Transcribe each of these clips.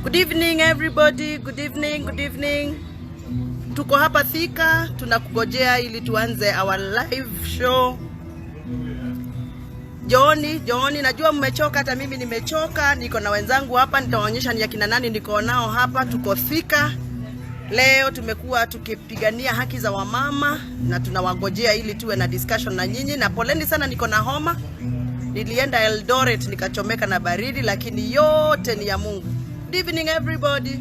Good evening, everybody. Good evening, good evening. Tuko hapa Thika, tunakugojea ili tuanze our live show. Njooni, njooni, najua mmechoka, hata mimi nimechoka. Niko na wenzangu hapa, nitawaonyesha ni akina nani niko nao hapa. Tuko Thika leo, tumekuwa tukipigania haki za wamama na tunawagojea ili tuwe na discussion na nyinyi. Na poleni sana, niko na homa. Nilienda Eldoret nikachomeka na baridi, lakini yote ni ya Mungu. Good evening, everybody.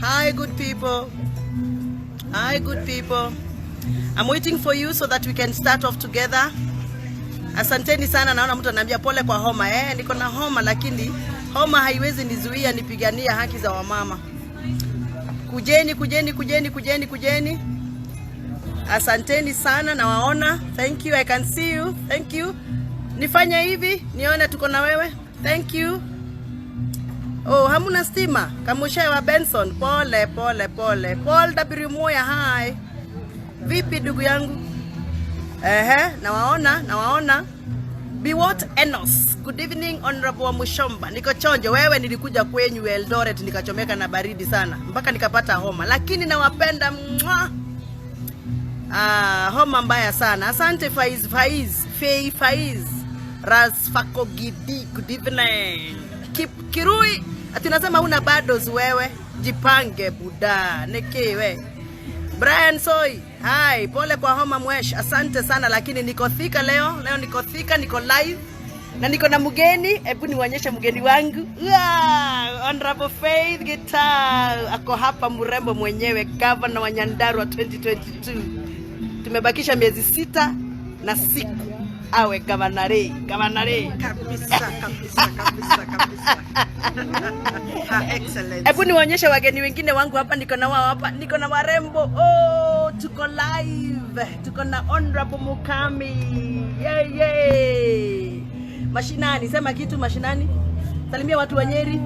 Hi, good people. Hi, good people. I'm waiting for you so that we can start off together. Asanteni sana. Naona mtu ananiambia pole kwa homa. Eh, niko na homa lakini homa haiwezi nizuia nipigania haki za wamama. Kujeni, kujeni, kujeni, kujeni, kujeni. Asanteni sana, nawaona. Thank you, I can see you. Thank you. Nifanye hivi nione tuko na wewe. Thank you. Oh, hamuna stima. Kamushae wa Benson. Pole, pole, pole. Paul W. Moya, hi. Vipi ndugu yangu? Ehe, nawaona, nawaona. Biwot Enos. Good evening, Honorable Mushomba. Niko chonjo. Wewe nilikuja kwenyu Eldoret nikachomeka na baridi sana mpaka nikapata homa, lakini nawapenda. Mwa. Ah, homa mbaya sana. Asante Faiz Faiz, Fei Faiz. Rasfakogidi, good evening. Kip Kirui, ati unasema una bados wewe. Jipange buda. Nekewe. Brian Soi, hi, pole kwa homa mwesh. Asante sana lakini niko Thika leo. Leo niko Thika, niko live na niko na mgeni. Hebu niwaonyeshe mgeni wangu. Wow, Honorable Faith Gitau ako hapa, mrembo mwenyewe, governor wa Nyandarua 2022. Tumebakisha miezi 6 na siku awe governor, governor. Kabisa, kabisa, kabisa, kabisa. Her Excellency. Hebu niwaonyeshe wageni wengine wangu hapa, niko na wao hapa, niko na warembo. Oh, tuko live, tuko na Honorable Mukami. Yeah, yeah. Mashinani, sema kitu mashinani. Salimia watu wa Nyeri.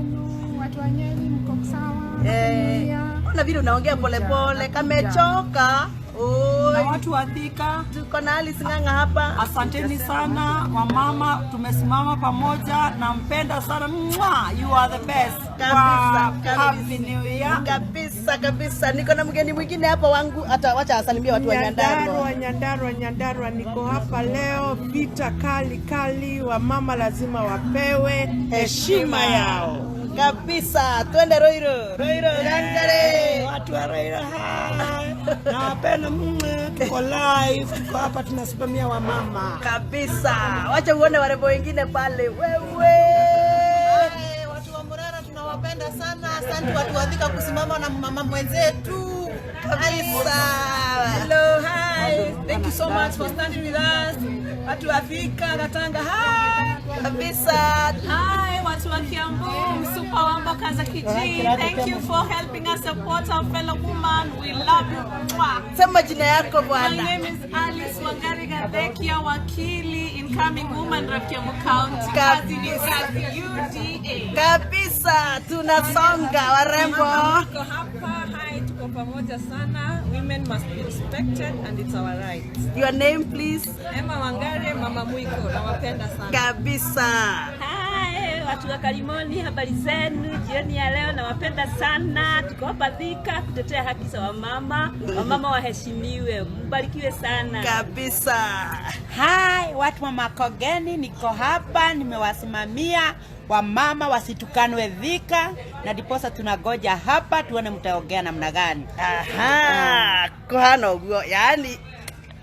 Watu wa Nyeri, mko sawa? Eh, ona vile unaongea polepole, kamechoka. Na Oi, watu wa Thika, tuko na Alice Ng'ang'a hapa. Asanteni sana wamama, tumesimama pamoja, nampenda sana. Mwah! You are the best. Kabisa, Wow. kabisa. Happy New Year. Kabisa kabisa. Niko na mgeni mwingine hapa wangu, hata wacha asalimie watu wa Nyandarua. Nyandarua, Nyandarua, Nyandarua, niko hapa leo, vita kali kali, wamama lazima wapewe heshima yao. Kabisa. Twende Roiro. Roiro gangare. Watu wa Roiro, hi. Nawapenda mwe, tuko live, tuko hapa tunasimamia wamama. Kabisa. Wacha uone warembo wengine pale. Wewe. Hai, watu wa Murara tunawapenda sana. Asante watu wa Thika kusimama na mama mwenzetu. Kabisa. Hello, hi. Thank you so much for standing with us. Watu wa Thika, Gatanga, hi. Kabisa. Hi, watu wa Kiambu, Msupa wa Mboka za Kiji. Thank you for helping us support our fellow woman. We love you. Mwah. Sema jina yako My bwana. name is Alice Wangari Gathekia, wakili, incoming woman rep Kiambu County. Kazi ni kazi, UDA. Kabisa. Tunasonga warembo. Tuko hapa, hi, tuko pamoja sana. Women must be respected and it's our right. Your name, please. Emma Wangare, Mama Mwiko, nawapenda sana. Kabisa. Hi, watu wa Kalimoni, habari zenu jioni ya leo? Nawapenda sana. Tuko hapa Thika kutetea haki za wamama. Wamama waheshimiwe, mbarikiwe sana. Kabisa. Hai, watu wa Makongeni, niko hapa nimewasimamia wamama wasitukanwe Thika, na ndiposa tunagoja hapa tuone mtaongea namna gani. Aha, kuhana uguo, yaani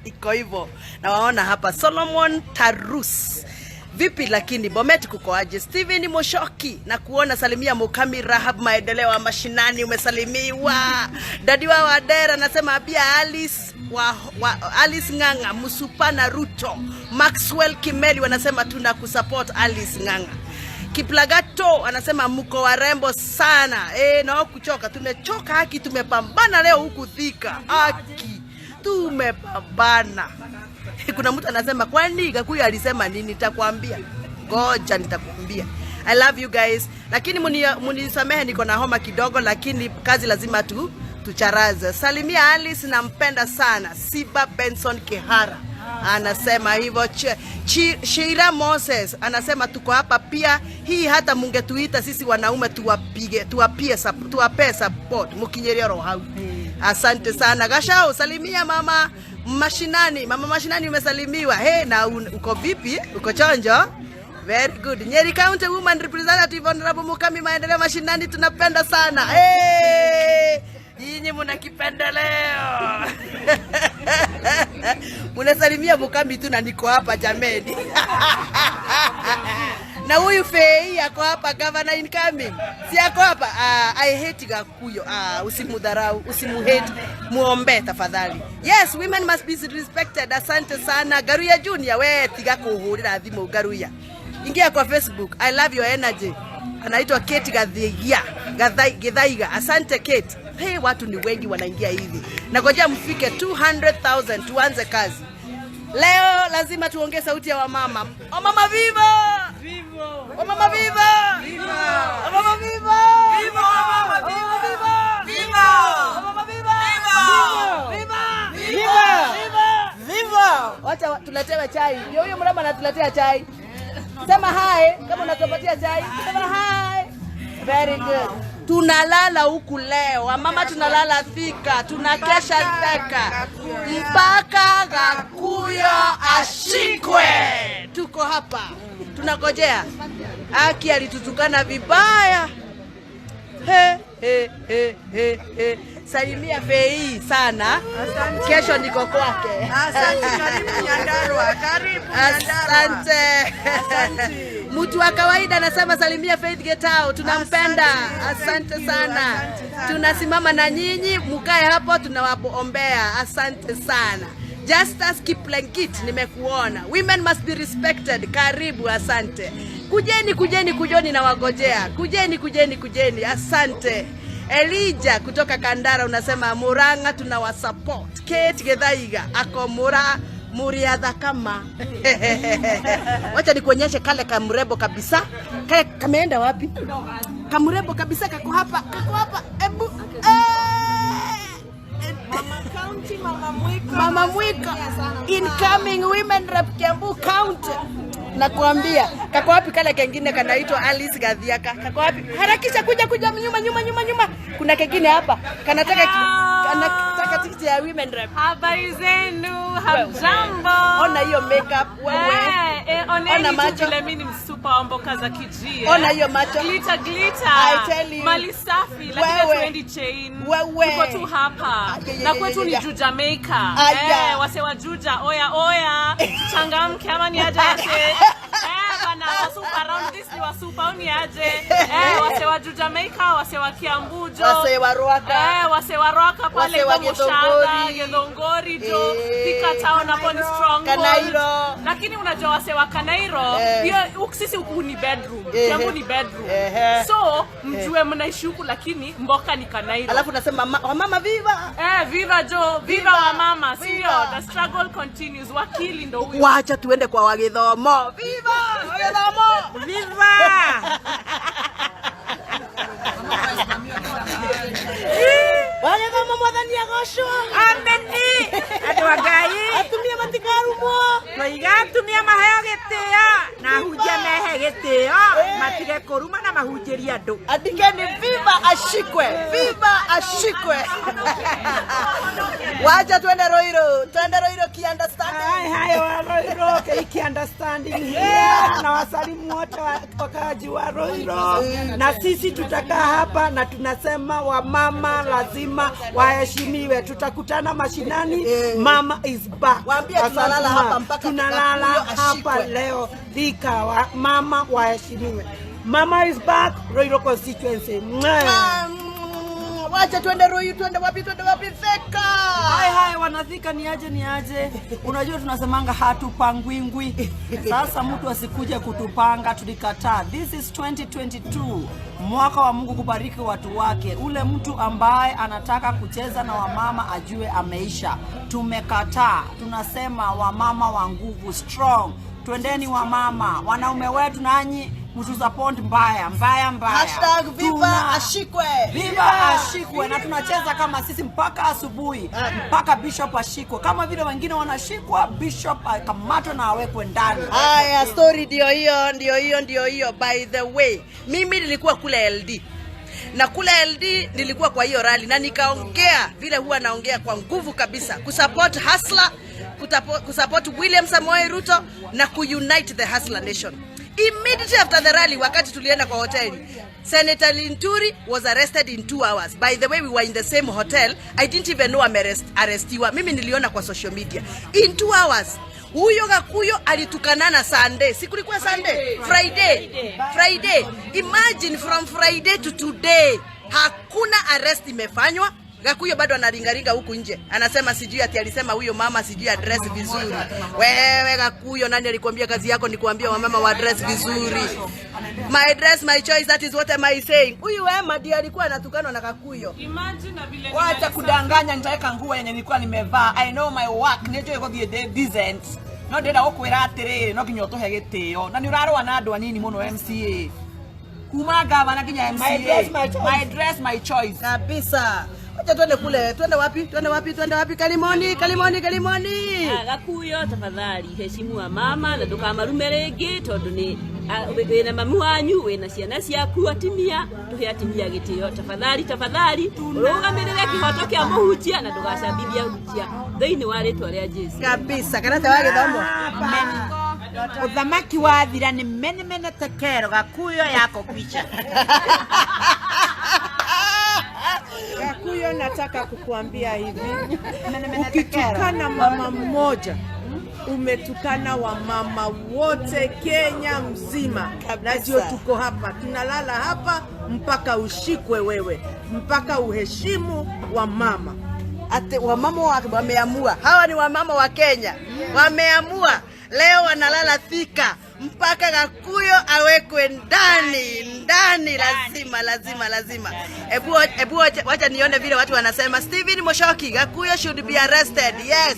iko hivyo. Na waona hapa Solomon Tarus. Vipi lakini Bomet kuko aje? Steven Moshoki na kuona, salimia Mukami Rahab, maendeleo ya mashinani umesalimiwa. Dadi wa Wadera anasema abia Alice wa Alice Ng'ang'a Musupana Ruto. Maxwell Kimeli wanasema tuna kusupport Alice Ng'ang'a. Kiplagato anasema mko warembo sana. Eh, na kuchoka, tumechoka haki, tumepambana leo huku Thika. Haki tumepambana. Kuna mtu anasema kwani Gakuyu alisema nini? Nitakwambia, ngoja nitakwambia. I love you guys, lakini munisamehe, niko na homa kidogo, lakini kazi lazima tu tucharaze. Salimia Alice, nampenda sana. Siba Benson Kihara. Anasema hivyo. Sheila Moses anasema tuko hapa pia, hii hata mungetuita sisi wanaume tuwapige, tuwapie, tuwapee support mukinyerie oro hau. Asante sana Gashao, salimia mama mashinani. Mama mashinani umesalimiwa. Hey, na uko vipi? Uko chonjo? Very good. Nyeri County Woman Representative Honorable Mukami Maendeleo Mashinani, tunapenda sana. Hey! Nyinyi mna kipendeleo. Munasalimia Mukami tu na niko hapa jameni. Na huyu Fei ako hapa, governor incoming. Si ako hapa? Ah, I hate Gakuyo. Ah, usimudharau, usimuhate. Muombe tafadhali. Yes, women must be respected. Asante sana. Garuya Junior, we tiga kuhurira thimu Garuya. Ingia kwa Facebook. I love your energy. Anaitwa Kate Gathigia. Githaiga. Asante Kate. Hey, watu ni wengi wanaingia hivi. Nagojea mfike 200,000 tuanze kazi. Leo lazima tuongee sauti ya wamama. Wamama viva! Wamama viva! Wamama viva! Viva wamama, Wamama viva! Viva! Wamama viva! Viva! Viva! Viva! Viva! Wacha tuletewe chai. Ndio huyo mrama anatuletea chai. Sema hi kama unatupatia chai. Sema hi. Very good. Tunalala huku leo, wamama tunalala Thika, tunakesha Thika mpaka Gakuyo ashikwe. Tuko hapa tunagojea. Aki alitutukana vibaya. He, he, he, he, he. Salimia Fei sana. Kesho niko kwake. Asante, karibu Nyandarua, karibu Nyandarua. Asante. Mtu wa kawaida anasema salimia Faith Getao, tunampenda. Asante Thank you, sana. asante sana. Tunasimama na nyinyi, mukae hapo, tunawaombea. Asante sana. Justus Kiplengit, nimekuona. Women must be respected. Karibu, asante. Kujeni, kujeni, kujeni na wagojea. Kujeni, kujeni, kujeni. Asante. Elijah kutoka Kandara unasema Murang'a tunawasupport. Kate Gethaiga ako Muriatha kama. Wacha nikuonyeshe kale kamrebo kabisa. Kale kameenda wapi? Kamrebo kabisa kako hapa, kako hapa. Ebu Mama County, Mama Mwiko. Mama Mwiko, incoming women rep Kiambu County. Nakuambia, kako wapi kale kengine kanaitwa Alice Gathiaka? Kako wapi? Harakisha kuja kuja nyuma nyuma nyuma nyuma. Kuna kengine hapa. Kanataka tikiti ya women rep. Habari zenu, hamjambo? Ona hiyo makeup wewe. Oneni Ona tu macho. vile mimi ni msupa wa mboka za kijia. Ona hiyo macho. Glitter glitter. I tell you. Mali safi lakini Wewe. hatuendi chain. Wewe. Tuko tu hapa. Ay, Na kwetu ni ay, ay. Juja Maker. Aya. Wase wa Juja, oya oya. Changamke ama ni aje wase. Bana wasupa round this ni wasupa au ni aje? Wase wa Juja Maker, wase wa Kiambu jo. Wase wa Ruaka. Wase wa Ruaka pale Wase wa kwa Mushadha, Githunguri. Githunguri jo. Thika town hapo ni stronghold. Kanairo. Lakini unajua wase wa Kanairo, hiyo sisi huku ni bedroom. Kiambu ni bedroom. So mjue mnaishi huku lakini mboka ni Kanairo. Alafu nasema wamama viva. Viva jo, viva wamama, si ndio? Viva. The struggle continues. Wakili ndo huyo. Wacha tuende kwa Wagithomo. Viva Wagithomo. Viva! Wagithomo mwathani agocwo. Ameni! Andũ a Ngai. Atumia matikarumwo. Twaiga atumia maheo gĩtĩo na ahunjia mehe gĩtĩo matige kũruma na mahunjĩrie andũ. Andikeni viva ashikwe, viva ashikwe. Wacha tuende Ruiru, tuende Ruiru ki understanding. Hai hai wa Roiro, keiki understanding here. Na wasalimu wote wakaaji wa Roiro, na sisi tutakaa hapa na tunasema wamama lazima waheshimiwe. Tutakutana mashinani. Mama is back. Waambie tunalala Asante hapa mama. mpaka tunalala Kikuyu hapa ashikwe. leo Thika, mama waheshimiwe. Mama is back, Roiro constituency. Mwah. Wacha tuende Ruiru, tuende wapi, tuende wapi Thika. Hai hai wanathika ni aje ni aje. Unajua tunasemanga hatupangwingwi. Sasa mtu asikuje kutupanga, tulikataa. This is 2022. Mwaka wa Mungu kubariki watu wake. Ule mtu ambaye anataka kucheza na wamama ajue ameisha. Tumekataa. Tunasema wamama wa nguvu strong. Twendeni wamama, wanaume wetu nanyi Mtusupport mbaya mbaya mbaya. Hashtag viva ashikwe. Viva ashikwe, na tunacheza kama sisi mpaka asubuhi, mpaka Bishop ashikwe. Kama vile wengine wanashikwa, Bishop akamatwe na awekwe ndani. Haya, story ndio hiyo, ndio hiyo, ndio hiyo. By the way, mimi nilikuwa kule LD na kule LD nilikuwa kwa hiyo rally na nikaongea vile huwa naongea kwa nguvu kabisa kusupport Hustler, kusupport William Samoei Ruto na kuunite the Hustler Nation. Immediately after the rally, wakati tulienda kwa hoteli, Senator Linturi was arrested in 2 hours. By the way, we were in the same hotel. I didn't even know amearrestiwa. Mimi niliona kwa social media. In 2 hours, huyo Gakuyo alitukanana Sunday. Si kulikuwa Sunday? Friday. Friday. Imagine from Friday to today, hakuna arrest imefanywa. Gakuyo bado analingaringa huku nje, anasema sijui ati alisema huyo mama sijui address vizuri. Wewe Gakuyo, nani alikwambia kazi yako ni kuambia wamama wa dress vizuri? My dress, my choice, that is what am I saying. Huyu Wema ndiye alikuwa anatukanwa na Gakuyo. Imagine na vile Wacha kudanganya, nitaweka nguo yenye nilikuwa nimevaa. I know my work, nĩnjũĩ gũthiĩ ndĩ decent. No ndĩrenda gũkwĩra atĩrĩrĩ, no nginya ũtũhe gĩtĩo. Na nĩ ũrarũa na andũ anini mũno MCA. Kuma gavana nginya MCA. My dress, my choice. My dress, my choice. Kabisa. Wacha twende kule, twende wapi? Twende wapi? Twende wapi? Kalimoni, Kalimoni, Kalimoni. Ah, Gakuyo tafadhali heshimu wa mama na ndukamarume rĩngĩ tondũ nĩ wĩna mamu wanyu, wĩna ciana ciaku atimia, tũhe atimia gĩtĩo tafadhali, tafadhali ũrũgamĩrĩre kĩhoto kĩa mũhunjia na ndũgacambithie ahunjia thĩinĩ wa rĩtwa rĩa Jesu. Kabisa, karata wa gĩthomo. Uthamaki wathira ni mene mene tekero Gakuyo yako kwisha. Gakuyo, nataka kukuambia hivi, ukitukana mama mmoja umetukana wamama wote Kenya mzima, na ndio tuko hapa, tunalala hapa mpaka ushikwe wewe, mpaka uheshimu wamama. Ate wamama wameamua, hawa ni wamama wa Kenya, wameamua leo wanalala Thika mpaka Gakuyo awekwe ndani ndani, lazima lazima lazima. Ebu ebu wacha nione vile watu wanasema. Stephen Moshoki, Gakuyo should be arrested. Yes,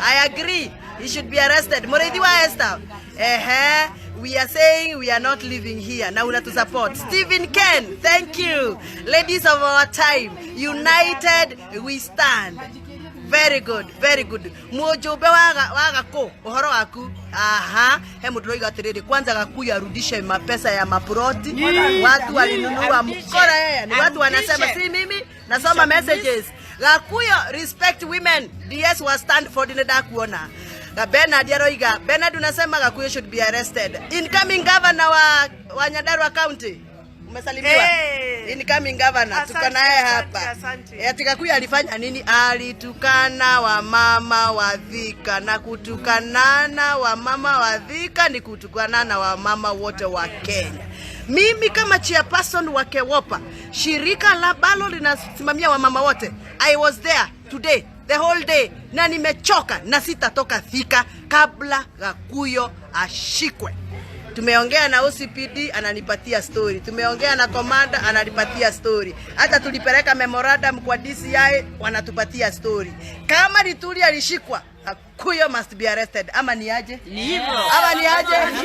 I agree, he should be arrested. Murithi wa Esther, ehe, we are saying we are not living here na unatusupport. Stephen Ken, thank you. Ladies of our time, united we stand. Very good, very good. Mujumbe wa Gako, uhoro waku. Aha, he mundu roiga atiriri, kwanza Gakuyu arudishe mapesa ya maploti. Watu walinunua mkora yeye. Ni watu wanasema, si mimi, nasoma messages. Gakuyo respect women. DS was stand for dine ndakuona. Ga Bernard aroiga, Bernard unasema Gakuyo should be arrested. Incoming governor wa Nyandarua County. Umesalimiwa. Hey. Incoming governor tuko Asante, naye asante, hapa. asante. Ati Gakuyu alifanya nini? Alitukana wamama wa Thika, na kutukanana wamama wa Thika ni kutukanana wamama wote wa Kenya. Mimi kama chairperson wa KEWOPA, shirika la balo linasimamia wamama wote. I was there today the whole day na nimechoka na sitatoka Thika kabla Gakuyo ashikwe. Tumeongea na OCPD ananipatia story, tumeongea na commander ananipatia story, hata tulipeleka memorandum kwa DCI wanatupatia story. Kama Lituri alishikwa, Gakuyo must be arrested. Ama ni aje? Ni hivyo. Ama ni aje? Eh?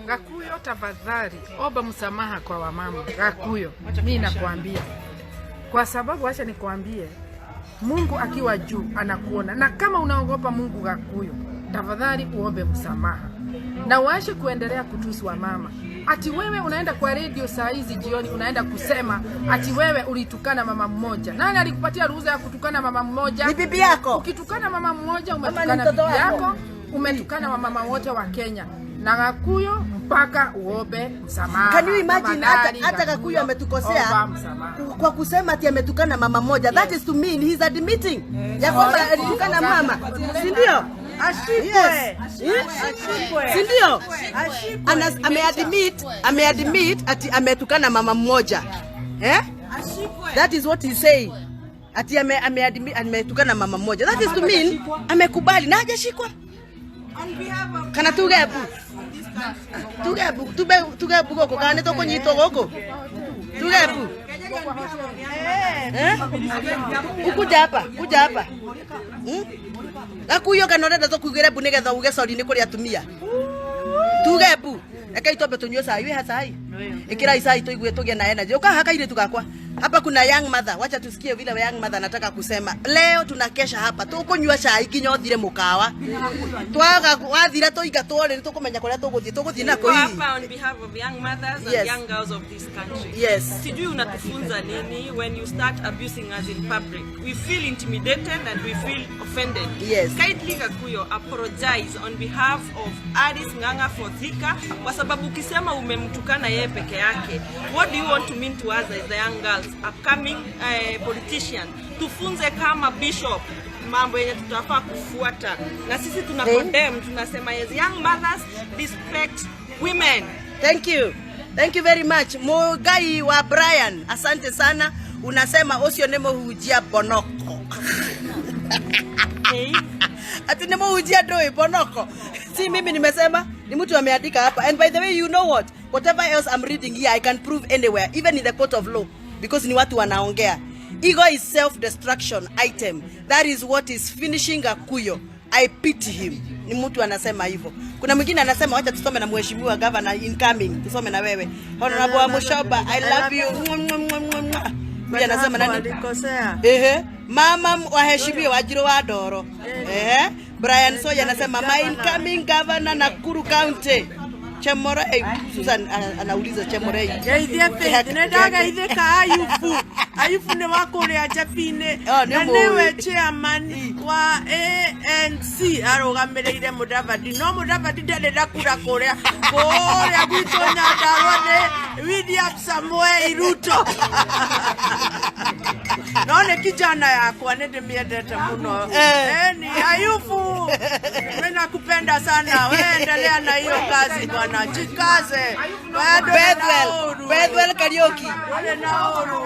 Gakuyo, tafadhali omba msamaha kwa wamama. Gakuyo, mi nakwambia, kwa sababu acha nikwambie, Mungu akiwa juu anakuona, na kama unaogopa Mungu, Gakuyo, tafadhali uombe msamaha na uache kuendelea kutusi wamama. Ati wewe unaenda kwa redio saa hizi jioni, unaenda kusema ati wewe ulitukana mama mmoja. Nani alikupatia ruhusa ya kutukana mama mmoja? Ni bibi yako. Ukitukana mama mmoja Ama ni umetukana mtoto bibi wako? yako, umetukana wamama wote wa Kenya. Na Gakuyo mpaka uombe msamaha. Can you imagine hata Tafadhali, hata Gakuyu ametukosea omba msamaha. kwa kusema ati ametukana mama moja. That is to mean he's admitting ya kwamba alitukana mama, si ndio? Ashikwe. Yes. Eh? Ashikwe. Si ndio? Ashikwe. Ameadmit ati ametukana mama mmoja. Eh? That is what he's saying. Ati ameadmit ametukana mama mmoja. That is to mean amekubali na hajashikwa. Kana tuge ebu. Tuge ebu, tube tuge ebu goko kana nitukunyitwo guku. Tuge ebu. Eh? Ukuja hapa, kuja hapa. Gakuyo kana urenda tukuigire mbu nigetha uge sorry ni kuri atumia. Tuge bu. Rekei twambe tunyue cai. Wĩ ha cai? Ĩkĩrai cai tũigue tũgĩe na energy. Ũka haha kairĩtu gakwa. Hapa kuna young mother. Wacha tusikie vile young mother anataka kusema. Leo tunakesha hapa. Tukunyua cai nginya ũthire mũkawa. Twaga wathira tũingatwo rĩ nĩtũkũmenya kũrĩa tũgũthiĩ. Tũgũthiĩ nako Niko hihi. hapa on behalf of young mothers and Yes. young girls of this country. Yes. Sijui unatufunza nini when you start abusing us in public. We feel intimidated and we feel offended. Yes. Kindly Gakuyo apologize on behalf of Alice Ng'ang'a for Thika kwa sababu ukisema umemtukana yeye peke yake. What do you want to mean to us as the young girls, upcoming politician? Tufunze kama bishop mambo yenye tutafaa kufuata, na sisi tuna condemn, tunasema as young mothers respect women. Thank you. Thank you very much. Mugai wa Brian, asante sana. Unasema ucio nĩ mũhunjia Bonoko. Ati nĩ mũhunjia ndũĩ Bonoko. Si mimi nimesema, ni mtu ameandika hapa. And by the way, you know what? Whatever else I'm reading here, I can prove anywhere, even in the court of law, because ni watu wanaongea. Ego is self-destruction item. That is what is finishing Gakuyo. I pity him. Ni mtu anasema hivyo. Kuna mwingine anasema wacha tusome na mheshimiwa governor incoming, tusome na wewe. Honorable Wamushoba, I love you. Mwa, mwa, mwa, mwa, mwa. Huyu anasema nani? Walikosea. Ehe. Mama waheshimiwa Wanjiru wa Ndoro. Ehe. Brian Soya anasema my incoming governor Nakuru County. Chemorei. Susan anauliza Chemorei. Geithie Faith, nĩ ndageithĩka Ayubu. Ayubu nĩ wa kũrĩa Njabinĩ Oh, nĩ na mũĩ. nĩwe chairman wa ANC arũgamĩrĩire Mũdavadi, no Mũdavadi ndarĩ na kura kũrĩa kũrĩa gwitũ Nyandarua nĩ William Samoei Ruto. No nĩ kijana yakwa nĩ ndĩmĩendete mũno. Ni Ayubu, mimi nakupenda sana, wewe endelea na hiyo kazi bwana, jikaze. Wewe ndũrĩ na Bethwel, ũru. Bethwel Kariuki. Ndũrĩ na ũru.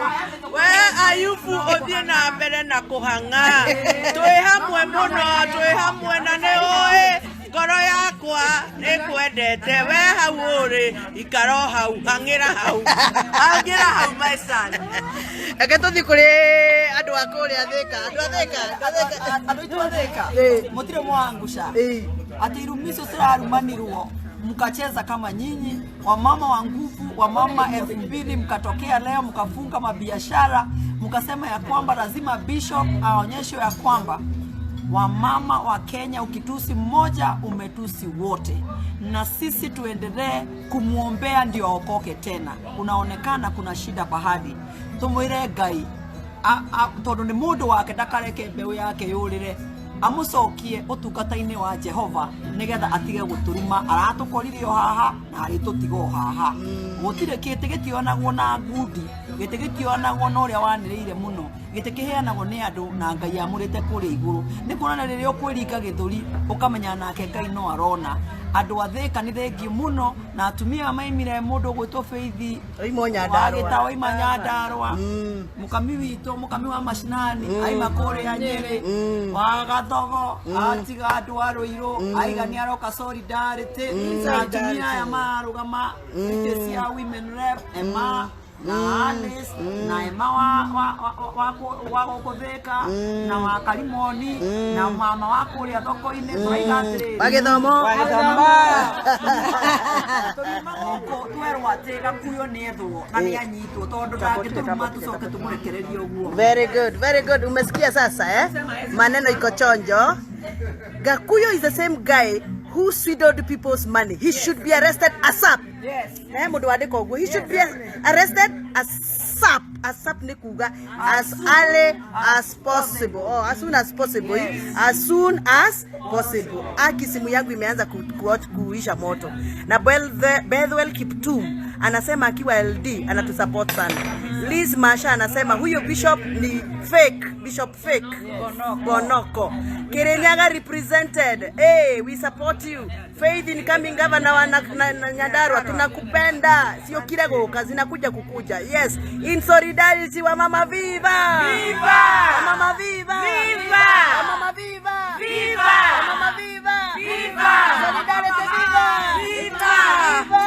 We Ayubu ũthiĩ na mbere na kũhang'a, twĩ hamwe mũno, twĩ hamwe na nĩ ũĩ ngoro yakwa nĩ kwendete. We hau ũrĩ, ikara o hau, hang'ĩra hau, hang'ĩra hau my son. Reke tũthiĩ kũrĩ andũ a kũrĩa Thika. Andũ a Thika, andũ a Thika. Andũ aitũ a Thika mũtirĩ mwangusha atĩ irumi icio cirarumanirwo mkacheza kama nyinyi wamama wa nguvu, wamama 2000 mkatokea leo mkafunga mabiashara mkasema ya kwamba lazima bishop aonyeshe ya kwamba wamama wa Kenya, ukitusi mmoja umetusi wote, na sisi tuendelee kumwombea ndio aokoke tena. Unaonekana kuna shida pahali, tumwire Ngai tondu ni mundu wake ndakareke mbeu yake yurire amucokie utungata-inĩ wa Jehova nigetha atige guturuma. Aratukorire o haha na arĩtũtiga o haha. Gũtirĩ kĩtĩ gĩtionagwo na ngundi, gĩtĩ gĩtionagwo na ũrĩa wanĩrĩire mũno, gĩtĩ kĩheanagwo nĩ andũ na Ngai amũrĩte kũrĩa igũrũ. Nĩ kuonania rĩrĩa ũkwĩringa gĩthũri ũkamenya nake Ngai no arona. Andũ a Thika nĩ thengiũ mũno na atumia maimire mũndũ ũgwĩtwo Faith Oima Nyandarua. wa Gĩtaũ aima Nyandarua, mũkami witũ, mũkami wa mashinani aima kũrĩa Nyĩrĩ, wa Gathogo atiga andũ a Rũirũ aiga nĩ aroka solidarity na atumia aya mararũgama itĩ cia women rep Emma na Alice na Emma wa gũkũ Thika na wa Karimoni na mama wa kũrĩa thoko-inĩ. Tũraiga atĩrĩrĩ, Wa Gĩthomo. Wa Gĩthomo. Tũriuma gũkũ twerwo atĩ Gakuyo nĩ ethwo na nĩ anyitwo tondũ ndangĩtũruma tũcoke tũmũrekererie ũguo. Very good, very good. Umesikia sasa eh? Maneno iko chonjo. Gakuyo is the same guy who swindled people's money. He should be arrested ASAP. Yes. Eh, mundu wandĩka ũguo. He should be arrested ASAP. ASAP nĩ kuga as early as possible. Oh, as soon as possible. Yes. As soon as possible. Aki, simu yangu imeanza kuisha moto. Na Bethwel Kiptum anasema akiwa LD anatusupport sana. Liz Masha anasema huyo bishop ni fake, bishop fake. Bonoko. Bonoko. Kirinyaga represented. Hey, we support you. Faith incoming governor wa na Nyandarua, tunakupenda. Sio kile goka zinakuja kukuja. Yes, in solidarity wa mama viva. Viva! Wa mama viva. Viva! Wa mama viva. Viva! Wa mama viva. Viva! Solidarity viva. Viva! Viva!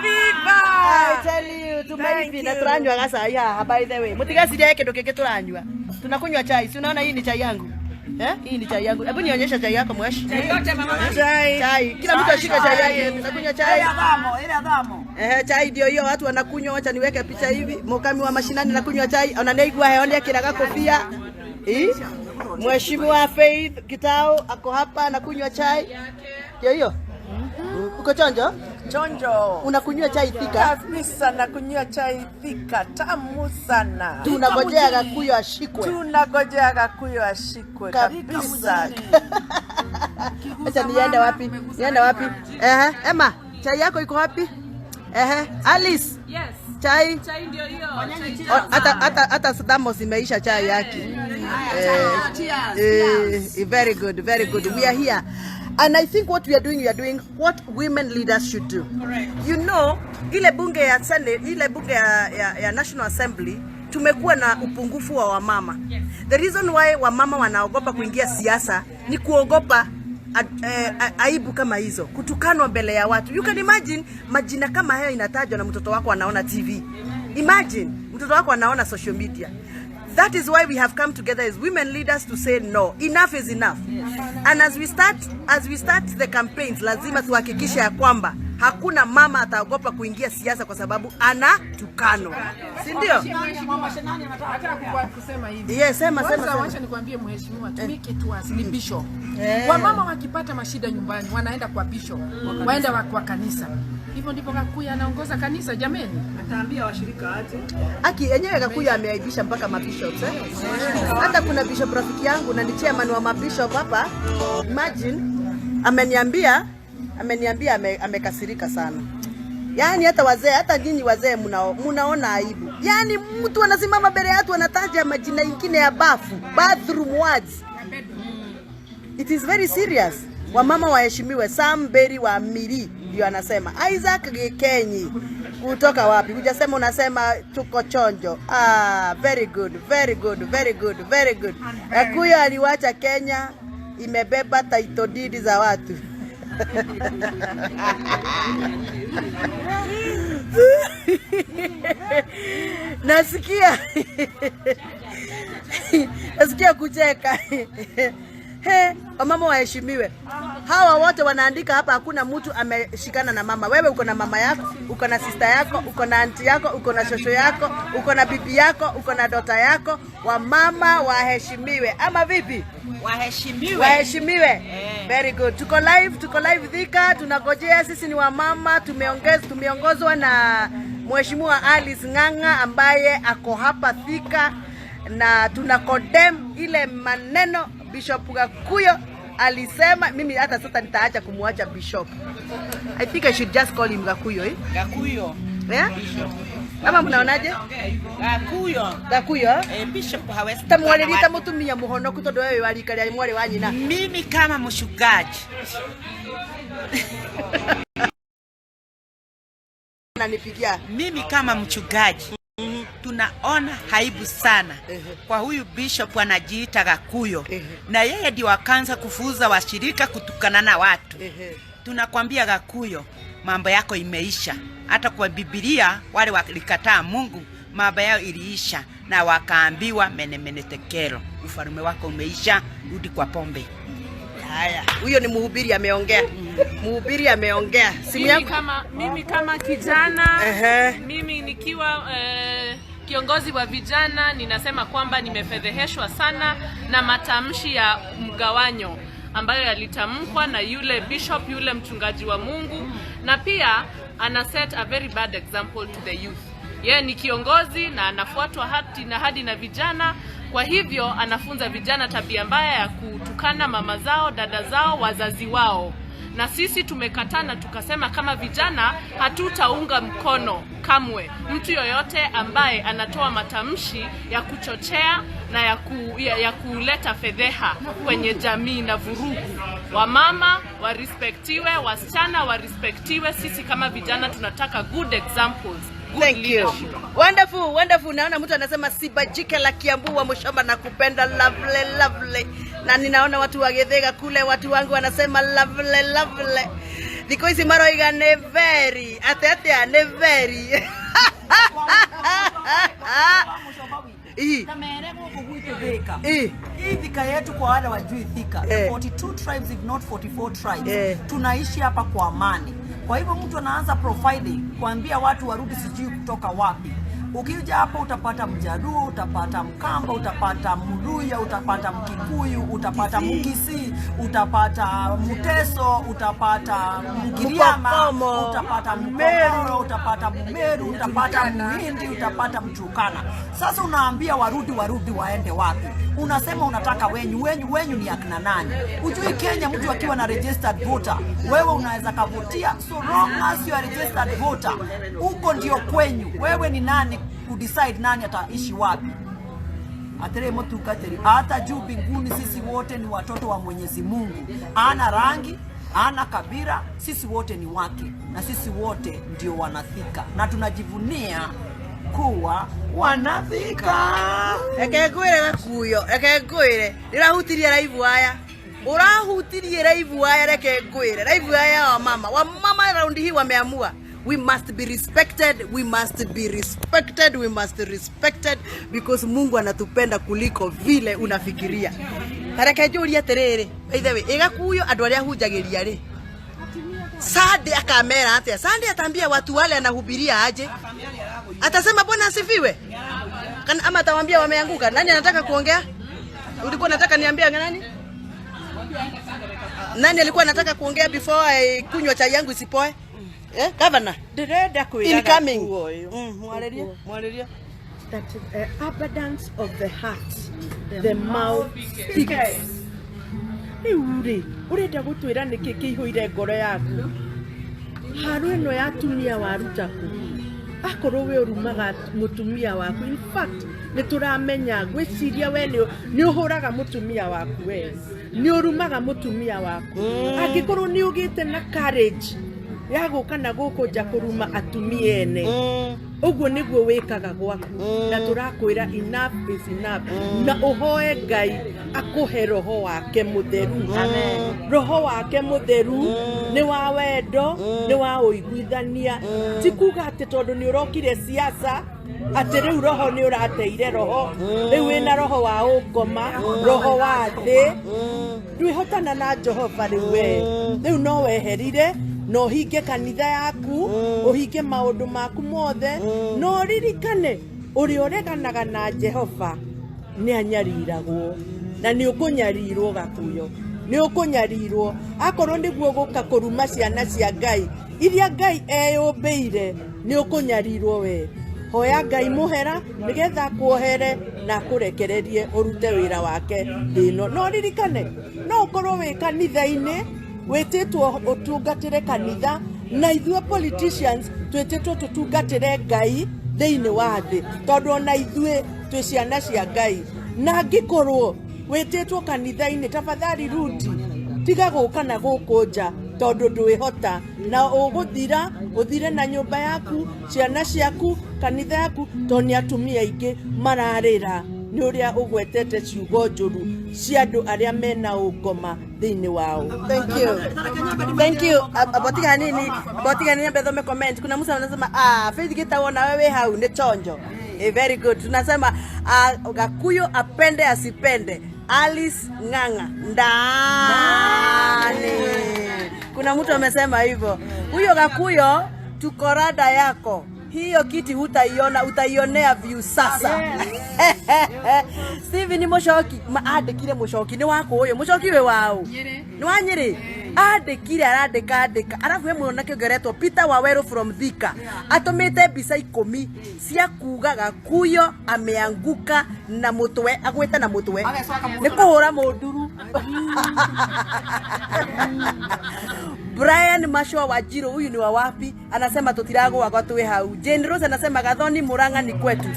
Viva! I tell you, tumeivi na turanywa gasa haha by the way. Mutigasiria kindu kingi turanywa. Tunakunywa chai. Si unaona hii ni chai yangu? Eh? Hii ni chai yangu. Hebu nionyeshe chai yako mweshi. Chai yote mama. Chai. Chai. Kila mtu ashike chai yake. Tunakunywa chai. Ile dhamo, ile dhamo. Eh, chai ndio hiyo watu wanakunywa. Wacha niweke picha hivi. Mukami wa mashinani nakunywa chai. Ona neigua heonde kiraga kofia. Eh? Mheshimiwa Faith Gitau ako hapa anakunywa chai. Ndio hiyo. Uko chonjo? Chonjo. Unakunywa chai Thika? Kabisa, nakunywa chai Thika, tamu sana. Tunagojea Gakuyu ashikwe. Tunagojea Gakuyu ashikwe kabisa. Acha niende wapi? Niende wapi? Ehe, Emma, chai yako iko wapi? Ehe, Alice. Yes. Chai. Chai ndio hiyo. Chai O, hata thermos imeisha chai yake. Very good, very good. We are here. And I think what we are doing what women leaders should do. Correct. You know, ile bunge ya Senate, ile bunge ya National Assembly tumekuwa na upungufu wa wamama. Yes. The reason why wamama wanaogopa kuingia siasa ni kuogopa aibu kama hizo, kutukanwa mbele ya watu. You can imagine majina kama hayo inatajwa na mtoto wako anaona TV. Imagine mtoto wako anaona social media. That is why we have come together as women leaders to say no, enough is enough. And as we start the campaigns, lazima tuhakikishe ya kwamba hakuna mama ataogopa kuingia siasa kwa sababu anatukanwa, si ndio? Nataka kusema hivi. Yes, sema, Kwanza sema, sema. Wacha nikwambie mheshimiwa, tumike tu as ni bishop. Eh. Wamama wakipata mashida nyumbani wanaenda kwa bishop, waenda kwa kanisa. Hivyo ndivyo Gakuyu anaongoza kanisa jameni. Ataambia washirika aje. Aki yenyewe Gakuyu ameaibisha mpaka mabishops eh? Hata kuna bishop rafiki yangu na ni chairman wa mabishop hapa. Imagine ameniambia amekasirika sana. Yaani hata wazee, hata nyinyi wazee munaona aibu. Yaani mtu anasimama mbele ya watu anataja majina ingine ya bafu, bathroom words. It is very serious. Wamama waheshimiwe. Sam Berry wa Miri ndio anasema. Isaac Gikenyi kutoka wapi? Hujasema, unasema tuko chonjo. Ah, very good, very good, very good, very good. Gakuyu aliwacha Kenya imebeba title deed za watu. Nasikia kucheka. He, wamama waheshimiwe. Hawa wote wanaandika hapa, hakuna mtu ameshikana na mama. Wewe uko na mama yako, uko na sister yako, uko na auntie yako, uko na shosho yako, uko na bibi yako, uko na dota yako. Wamama waheshimiwe, ama vipi? Waheshimiwe. Waheshimiwe. Very good. Tuko live Thika, tunagojea. Sisi ni wamama, tumeongozwa na Mheshimiwa Alice Ng'ang'a ambaye ako hapa Thika na tuna condemn ile maneno Bishop Gakuyo alisema. Mimi hata sasa nitaacha kumwacha Bishop. I think I should just call him Gakuyo, eh? Gakuyo. Yeah? Ama mnaonaje? Gakuyo. Gakuyo. Eh, Bishop hawezi Ta mwarĩrie ta kutukana mũtumia mũhonoku tondũ wewe wa rika rĩa mwarĩ wa nyina. Mimi kama mshugaji Ananipigia. Mimi kama mchungaji tunaona aibu sana kwa huyu bishop anajiita Gakuyo, na yeye ndio akaanza kufuza washirika kutukana na watu. Tunakwambia Gakuyo, mambo yako imeisha. Hata kwa Biblia wale walikataa Mungu, mambo yao iliisha na wakaambiwa mene mene tekelo, ufalme wako umeisha, rudi kwa pombe. Haya, huyo ni mhubiri ameongea. Mhubiri ameongea. Simu Mimi yangu kama kijana, mimi nikiwa kiongozi wa vijana, ninasema kwamba nimefedheheshwa sana na matamshi ya mgawanyo ambayo yalitamkwa na yule bishop, yule mchungaji wa Mungu, na pia ana set a very bad example to the youth. Yeye ni kiongozi na anafuatwa hadi na hadi na vijana. Kwa hivyo anafunza vijana tabia mbaya ya kutukana mama zao, dada zao, wazazi wao, na sisi tumekatana tukasema kama vijana hatutaunga mkono kamwe mtu yoyote ambaye anatoa matamshi ya kuchochea na ya kuleta fedheha kwenye jamii na vurugu. Wamama warespektiwe, wasichana warespektiwe. Sisi kama vijana tunataka good examples, good Thank you. leadership. Wonderful, wonderful. Naona mtu anasema Sibajike la Kiambu wa Mushamba na kupenda lovely lovely. Na ninaona watu wa Githega kule, watu wangu wanasema lovely lovely. Thikũ ici maroiga nĩ very ate atia nĩ very. Ii. Na mere gũkũ gwitũ Thika. Ii. Hii Thika yetu kwa wale wajui Thika, Eh. 42 tribes if not 44 tribes. Eh. Tunaishi hapa kwa amani. Kwa hivyo mtu anaanza profiling kuambia watu warudi sijui kutoka wapi. Ukija hapo utapata Mjaluo, utapata Mkamba, utapata Mluya, utapata Mkikuyu, utapata Mkisii, utapata Mteso, utapata Mgiriama, Mkokomo. utapata Mkokoro, utapata Mmeru, utapata Mhindi, utapata Mturukana. Sasa unaambia warudi, warudi waende wapi? Unasema unataka wenyu, wenyu, wenyu ni akina nani? Ujui Kenya mtu akiwa na registered voter, wewe unaweza kavotia, so long as you are registered voter, huko ndio kwenyu. Wewe ni nani kudecide nani ataishi wapi? Atere mutungatĩri, hata juu mbinguni sisi wote ni watoto wa Mwenyezi Mungu. Ana rangi, ana kabila, sisi wote ni wake na sisi wote ndio wanathika na tunajivunia kuwa wanathika. Reke ngwire Gakuyo, reke ngwire ndĩrahutirie raivu aya, ũrahutirie raivu aya, reke ngwire raivu aya wa mama, wa mama raundi hii wameamua we must be respected, we must be respected, we must respected because Mungu anatupenda kuliko vile unafikiria. Tareke njũrie atĩrĩrĩ, by the way, ĩ Gakuyo andũ arĩa ahunjagĩria rĩ, Sande akamera atia? Sande ataambia watu wale anahubiria aje? Atasema Bwana asifiwe? Kana, ama atawaambia wameanguka? Nani anataka kuongea? Ulikuwa unataka niambie nani? Nani alikuwa anataka kuongea before I kunywa chai yangu isipoe? Eh, governor. Ndĩrenda kwĩra Incoming. Gakuo ũyũ. Mwarĩrie. Mwarĩrie. That abundance of the heart, the mouth speaks. Rĩu rĩ, ũrenda gũtwĩra nĩkĩ kĩihũire ngoro yaku? Haro ĩno ya atumia waruta kũ? Akorwo we ũrumaga mũtumia waku, in fact nĩ tũramenya, ngwĩciria we nĩ ũhũraga mũtumia waku, we nĩ ũrumaga mũtumia waku. Angĩkorwo nĩ ũgĩte na courage ya gũka na gũkũ nja kũruma atumia ene, ũguo nĩguo wĩkaga gwaku, na tũrakwĩra enough is enough, na ũhoe Ngai akũhe roho wake mũtheru. Roho wake mũtheru nĩ wa wendo, nĩ wa ũiguithania, ti kuga atĩ tondũ nĩ ũrokire siasa atĩ rĩu roho nĩ ũrateire roho, rĩu wĩna roho wa ũngoma, roho wa thĩ, ndwĩhotana na Jehova rĩu we, rĩu no weherire na ũhinge kanitha yaku, ũhinge maũndũ maku mothe, na ũririkane ũrĩa ũreganaga na Jehova nĩ anyariragwo, na nĩ ũkũnyarirwo Gakuyo, nĩ ũkũnyarirwo akorwo nĩguo gũka kũruma ciana cia Ngai iria Ngai eyũmbĩire, nĩ ũkũnyarirwo we. Hoya Ngai mũhera nĩgetha akuohere na akũrekererie ũrute wĩra wake thĩ ĩno. No ririkane no ũkorwo wĩ kanitha-inĩ wĩtĩtwo ũtungatĩre kanitha, na ithuĩ politicians twĩtĩtwo tũtungatĩre Ngai thĩinĩ wa thĩ, tondũ ona ithuĩ twĩ ciana cia Ngai. Na angĩkorwo wĩtĩtwo kanitha-inĩ, tafadhali rudi, tiga gũka na gũkũ nja tondũ ndwĩhota, na ũgũthira, ũthire na nyũmba yaku, ciana ciaku, kanitha yaku, tondũ nĩ atumia aingĩ mararĩra nĩ ũrĩa ũgwetete ciugo njũru cia andũ arĩa mena ũngoma thĩinĩ wao. Thank you. Thank you. Abotiga nini? Abotiga nini mbethome comment. Kuna mtu anasema ah, Faith Gitao na wewe hau ni chonjo. Eh, very good. Tunasema Gakuyo apende asipende, Alice Ng'ang'a ndani. Kuna mtu amesema hivyo. Huyo Gakuyo tuko rada yako. Hiyo kiti hutaiona, utaionea view sasa. Steven ni Mucoki, andĩkire Mucoki nĩ wakũ ũyũ, Mucoki wĩ waũ? Nĩ wa Nyĩrĩ? Andĩkire arandĩka andĩka, arabu he mwanake ũngĩ ũretwo Peter Waweru from Thika, atũmĩte mbica 10 cia kuga Gakuyo ameanguka na mũtwe, agwĩte na mũtwe nĩ kũhũra mũnduru. Brian Mashua wa Jiro, huyu ni wa wapi? Anasema tutiragwa kwa tuwe hau. Jane Rose anasema Gathoni Murang'a ni kwetu,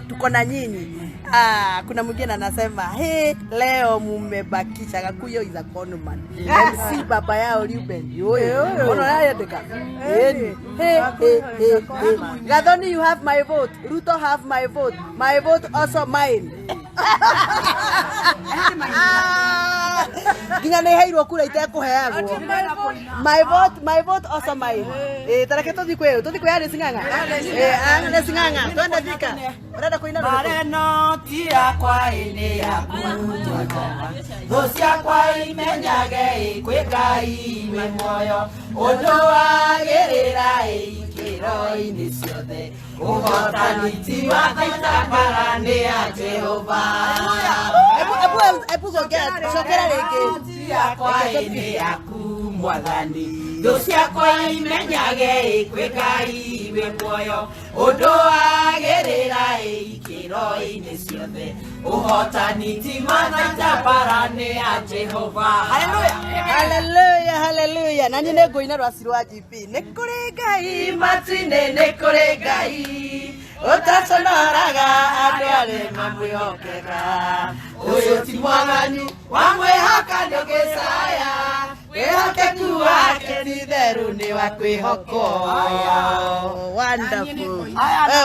tuko na nyinyi. Ah, kuna mwingine anasema he, leo mumebakisha Gakuyo is a conman. MC baba yao Ruben. Yoyo. Ono yandika. He he he he. Gathoni, you have my vote. Ruto have my vote. My vote also mine. Nginya nĩ heirwo kura itekũheagwo. My vote, my vote also mine. Tareke tũthiĩ kwĩ tũthiĩ kwĩ Alice Ng'ang'a. Alice Ng'ang'a, twende Thika. Ũrenda kũina rũrĩkũ? Mareno ti yakwa ĩ nĩ yaku Jehova. Thũ ciakwa imenyage ĩ kwĩ Ngai wĩ muoyo. Ũndũ wagĩrĩra ĩ ikĩro-inĩ ciothe. Ũhotani ti wa thitambara nĩ ya Jehova. Ebu cokera rĩngĩ. Ti yakwa ĩ nĩ yaku Mwathani. Thũ ciakwa imenyage ĩ kwĩ Ngai wĩ muoyo. Ũndũ wagĩrĩra ĩ ikĩro-inĩ ciothe. Ũhotani ti wa thitambara nĩ ya Jehova. Hallelujah. Hallelujah, hallelujah. Na niĩ nĩ ngũina rwaci rwa GP. Nĩ kũrĩ Ngai matu-inĩ, nĩ kũrĩ Ngai ũtaconoraga andũ arĩa mamwĩhokega. Ũyũ ti mwathani wamwĩhoka ndũgĩcaya, wĩhokeku wake ti theru nĩ wa kwĩhokwo. Wonderful.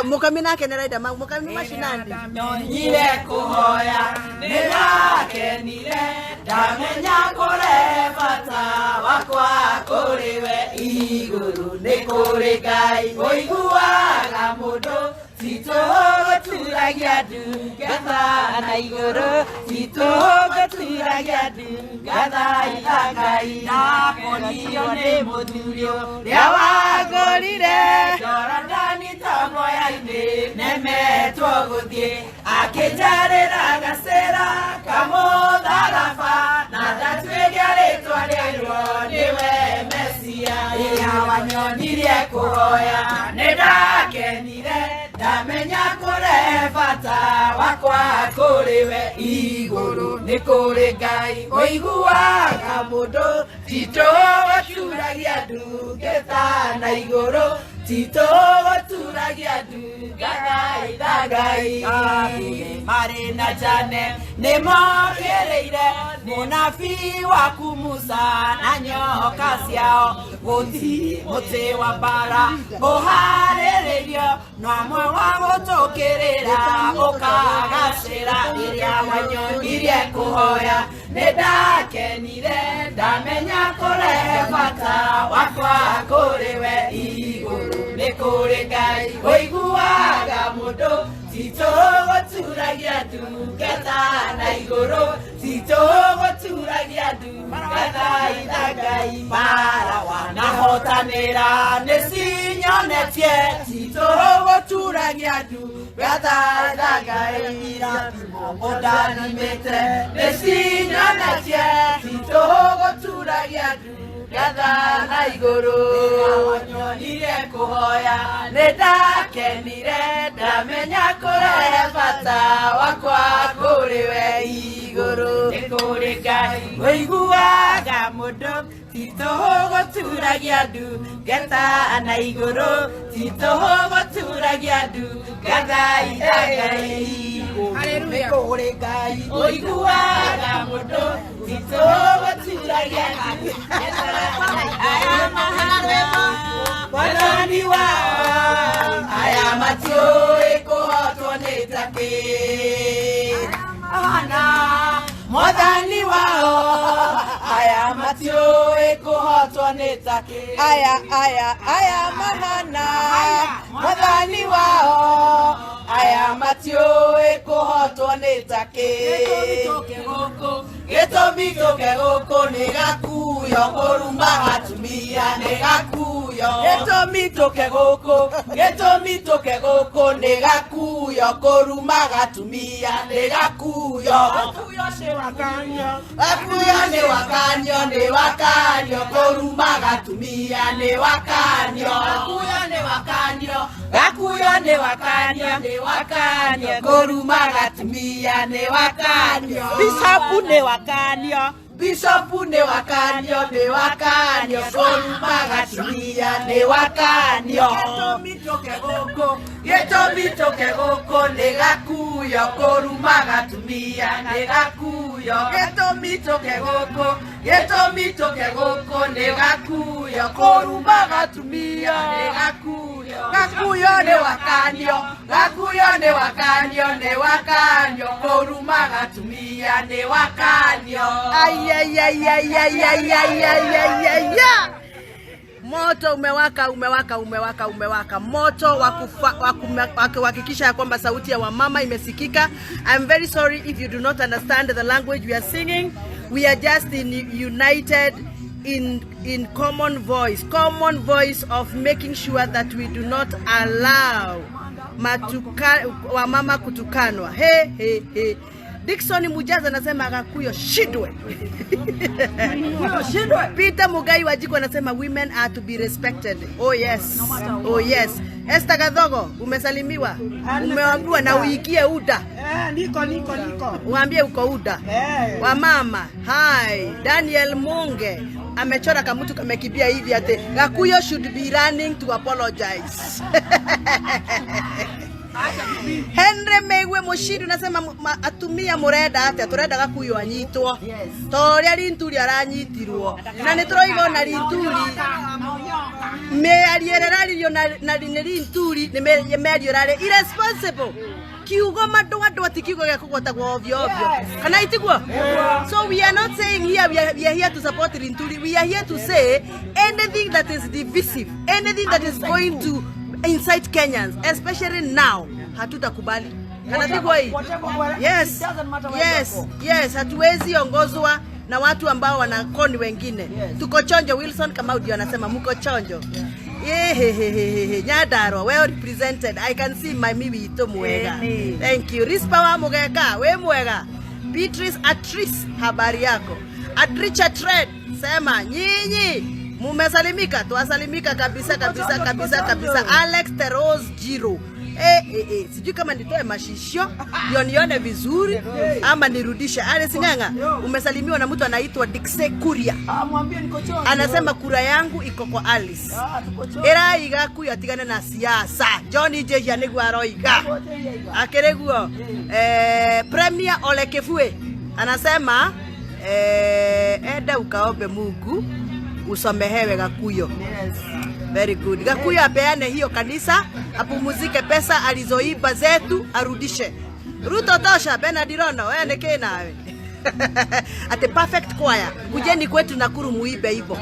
Mũkami nake nĩ raida mũkami macinani. Nyonyire kũhoya nĩ ndakenire, ndamenya kũrehe bata wakwa kũrĩ we igũrũ nĩ kũrĩ Ngai ũiguaga mũndũ titũgũturagia ndungata na igũrũ titũgũturagia ndungata ila Ngai ndakonio nĩ mũthuri ũrĩa wangũrire Jorodani tomoya-inĩ nemetwo gũthiĩ akĩnjarĩra gacĩra kamũtharaba na ndatuĩria rĩtwa rĩairwo nĩwe Mesia. Rĩrĩa wanyonirie kũhoya nĩ ndakenire, ndamenya kũrehe bata wakwa kũrĩ we igũrũ nĩ kũrĩ Ngai ũiguaga mũndũ titũgũturagia ndungata na igũrũ titũgũturagia ndungata ila Ngai. Marĩ na Jane nĩ mokĩrĩire mũnabii waku Musa na nyoka ciao gũthi mũtĩ wa mbara ũharĩrĩrio na amwe wa gũtũkĩrĩra ũkagacĩra. Rĩrĩa wanyonirie kũhoya nĩ ndakenire, ndamenya kũrehe bata wakwa kũrĩ we igũrũ nĩ kũrĩ Ngai ũiguaga mũndũ titũgũturagia ndungata na igũrũ titũgũturagia ndungata ila Ngai. Mbara wanahotanĩra nĩ cinyonetie titũgũturagia ndungata ila Ngai. Irathimo ũndathimĩte nĩ cinyonetie titũgũturagia ndungata na igũrũ. Rĩrĩa wanyonirie kũhoya nĩ ndakenire, ndamenya kũrehe bata wakwa kũrĩ we igũrũ nĩ kũrĩ Ngai ũiguaga mũndũ titũgũturagia ndungata na igũrũ titũgũturagia ndungata ila Ngai. Nĩ kũrĩ Ngai ũiguaga mũndũ titũgũturagia ndungata aya mahana Mwathani wao aya matiũĩ kũhotwo nĩ takĩ. Ahana Mwathani wao aya matiũĩ kũhotwo nĩ takĩ. Aya aya aya mahana Mwathani wao aya matiũĩ kũhotwo nĩ takĩ. Gĩtũmi tũke gũkũ nĩ gakuyo kũruma atumia nĩ gakuyo. Gĩtũmi tũke gũkũ, gĩtũmi tũke gũkũ nĩ gakuyo kũruma atumia nĩ gakuyo. Gakuyo nĩ wakanio, gakuyo nĩ wakanio nĩ wakanio kũruma atumia nĩ wakanio. Gakuyo nĩ wakanio, gakuyo nĩ wakanio nĩ wakanio kũruma atumia nĩ wakanio. Bishopu nĩ wakanio, bishopu nĩ wakanio nĩ wakanio kũruma atumia nĩ wakanio. Gĩtũmi tũke gũkũ, gĩtũmi tũke gũkũ nĩ gakuyo kũruma atumia nĩ gakuyo. Gĩtũmi tũke gũkũ, gĩtũmi tũke gũkũ nĩ gakuyo kũruma atumia nĩ gakuyo. Gakuyo Gakuyo nĩ wakanio, Gakuyo nĩ wakanio, nĩ wakanio, kũruma gatumia nĩ wakanio. Ay, ay, ay, ay, ay, ay, ay, ay, ay, ay, ay. Moto umewaka, umewaka, umewaka, umewaka. Moto wa kuhakikisha ya kwamba sauti ya wamama imesikika. I'm very sorry if you do not understand the language we are singing. We are just in united in common voice of making sure that we do not allow wamama kutukanwa. He, he, he. Dickson Mujaza anasema Gakuyo shidwe. Shidwe. Peter Mugai Wajiko anasema women are to be respected. Oh yes. Oh yes. Esther Gathogo umesalimiwa. Umeambiwa na uikie UDA. Niko niko niko. Uambie uko UDA. Wamama, hi. Daniel Munge amechora kamutu kamekibia hivi ate Gakuyo should be running to apologize. Henry Megwe Mushiri unasema atumia murenda atia turenda Gakuyo anyitwo toria Linturi aranyitirwo na ni turoiga ona Linturi mĩario ĩrĩa ĩraririo na nĩ Linturi nĩ mĩario ĩrarĩ irresponsible kiugo andũ andũ ati kiugo gĩa kũgwatagwo ovyo ovyo kana itiguo. So we are not saying here we are here to support Linturi. We are here to say anything that is divisive, anything that is going to incite Kenyans, especially now, hatutakubali. Kana tiguo hii? Yes, yes, yes, hatuwezi ongozwa na watu ambao wanakoni wengine. Tuko chonjo. Wilson Kamau ndio anasema mko chonjo. Yehehehehe, Nyandarua well represented. I can see my miwi ito mwega. Thank you. Rispa wa Mugeka, we mwega. Beatrice Atrice, habari yako. Adricha Trade, sema nyinyi mumesalimika, tuwasalimika kabisa kabisa kabisa kabisa. Alex Teros Jiro. Sijui kama nitoe mashishio ndio nione vizuri ama nirudishe. Alex Ng'ang'a, umesalimiwa na mtu anaitwa Dixe Kuria. Mwambie niko chonjo. Anasema kura yangu iko kwa Alice. Era iga kuyo atigane na siasa. Johnny Jeja niguo aroiga. Akereguo. Premier Ole Kefue anasema enda ukaombe Mungu usamehewe Gakuyo. Yes. Very good. Gakuyo apeane hiyo kanisa, apumuzike pesa alizoiba zetu arudishe. Ruto tosha, Bernard Rono, wewe ni kina wewe. At a perfect choir. Kujeni kwetu Nakuru muibe hivyo.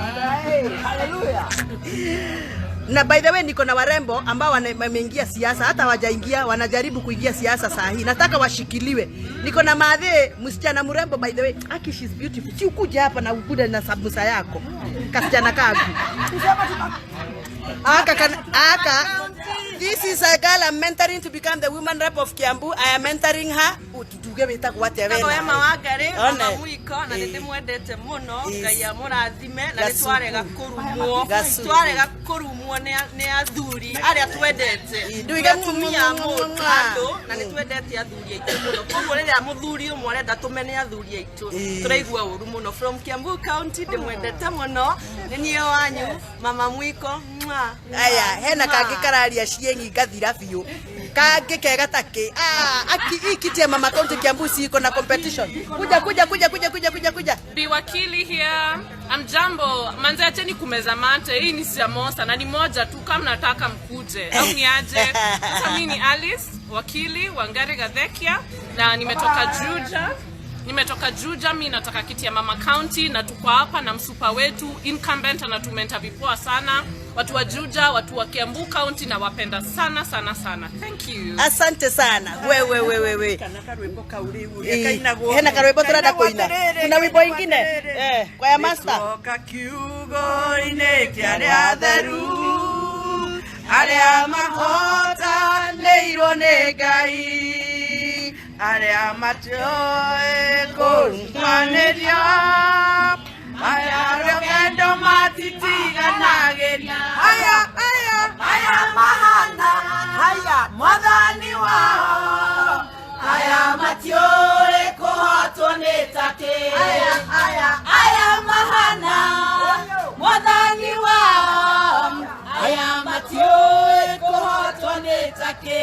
Hallelujah. Na by the way niko na warembo ambao wameingia siasa, hata hawajaingia, wanajaribu kuingia siasa saa hii. Nataka washikiliwe. Niko na madhe msichana mrembo, by the way, aki she's beautiful. Si ukuja hapa na ukuja na sabusa yako. Kasichana kangu. Aka this is a girl I'm mentoring to become the woman rep of Kiambu. I am mentoring her. Ututuge wetagwo atia we? Ego Emma Wangari, mama mwiko na nĩndĩmwendete mũno. Ngai amũrathime na nĩtwarega kũrumwo. Twarega kũrumwo nĩ athuri arĩa twendete. Atumia andũ na nĩtwendete athuri aitũ mũno. Koguo rĩrĩa mũthuri ũmwe arenda tũmene athuri aitũ, tũraigua ũru mũno. From Kiambu County ndĩmwendete mũno. Nĩ niĩ wanyu mama mwiko. Aya, hena kangĩ kararia ciengi ngathira biũ. Kangĩ kega take. Aki ikitie mama county Kiambu si iko na competition. Kuja kuja kuja kuja kuja kuja kuja. Bi wakili here. Amjambo, manze acheni kumeza mate. Hii ni Siamosa na ni moja tu, kama nataka mkuje. Au niaje? Sasa mimi ni Alice, wakili Wangari Gathekia na nimetoka Juja. Nimetoka Juja, mimi nataka kiti ya mama county na tuko hapa na msupa wetu incumbent anatumenta vipoa sana. Watu wa Juja, watu wa Kiambu County na wapenda sana sana sana. Thank you. Asante sana. We we we we. Hena karwimbo turenda kuina. Kuna wimbo ingine? Kwa ya master. Toka kiugo-inĩ kĩa arĩa atheru, arĩa mahotanĩirwo nĩ Ngai, arĩa matoĩ kũrutanĩria, aya rũgendo matitiganagĩria. Aya, aya, aya mahana, aya mwathani wao, aya matiũĩ kũhotwo nĩ takĩ. Aya, aya, aya mahana, mwathani wao, aya matiũĩ kũhotwo nĩ takĩ.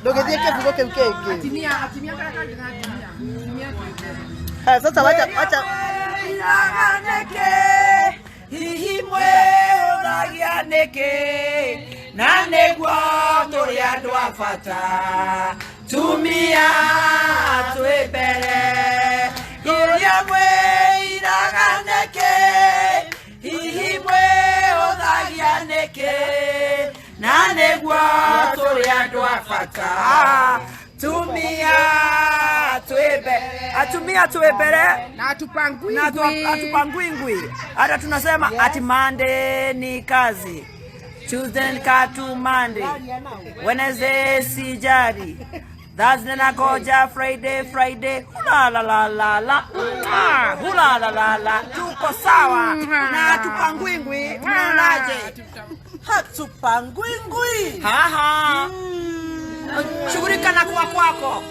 Ndũgĩthiĩ kĩbugo kĩu kĩngĩ. Atimia, atimia kaka atimia. Atimia. Sasa wacha wacha nĩkĩ hihi mwĩhũthagia nĩkĩ Na nĩguo tũrĩ andũ a bata tumia twĩ mbere ngũria mwĩiraga nĩkĩ hihi mwĩhũthagia nĩkĩ na nĩguo tũrĩ andũ a bata tumia twĩ mbere atumia twĩ mbere na hatupangwingwi na hatupangwingwi hata tunasema ati Monday ni kazi, Tuesday ni katu Monday, Wednesday sijari, Thursday nagoja, Friday Friday hula la la la la hula la la la, tuko sawa na hatupangwingwi. Mnaonaje? Hatupangwingwi. Haha, shughulika na kwa kwako,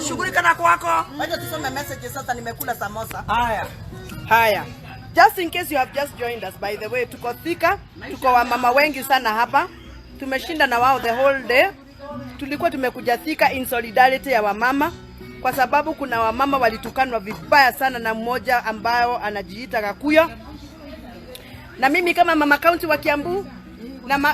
shughulika na kwako. Wacha tusome messages sasa, nimekula samosa. Haya haya. Just in case you have just joined us, by the way, tuko Thika, tuko wamama wengi sana hapa. Tumeshinda na wao the whole day. Tulikuwa tumekuja Thika in solidarity ya wamama kwa sababu kuna wamama walitukanwa vibaya sana na mmoja ambayo anajiita Gakuyo. Na mimi kama mama county wa Kiambu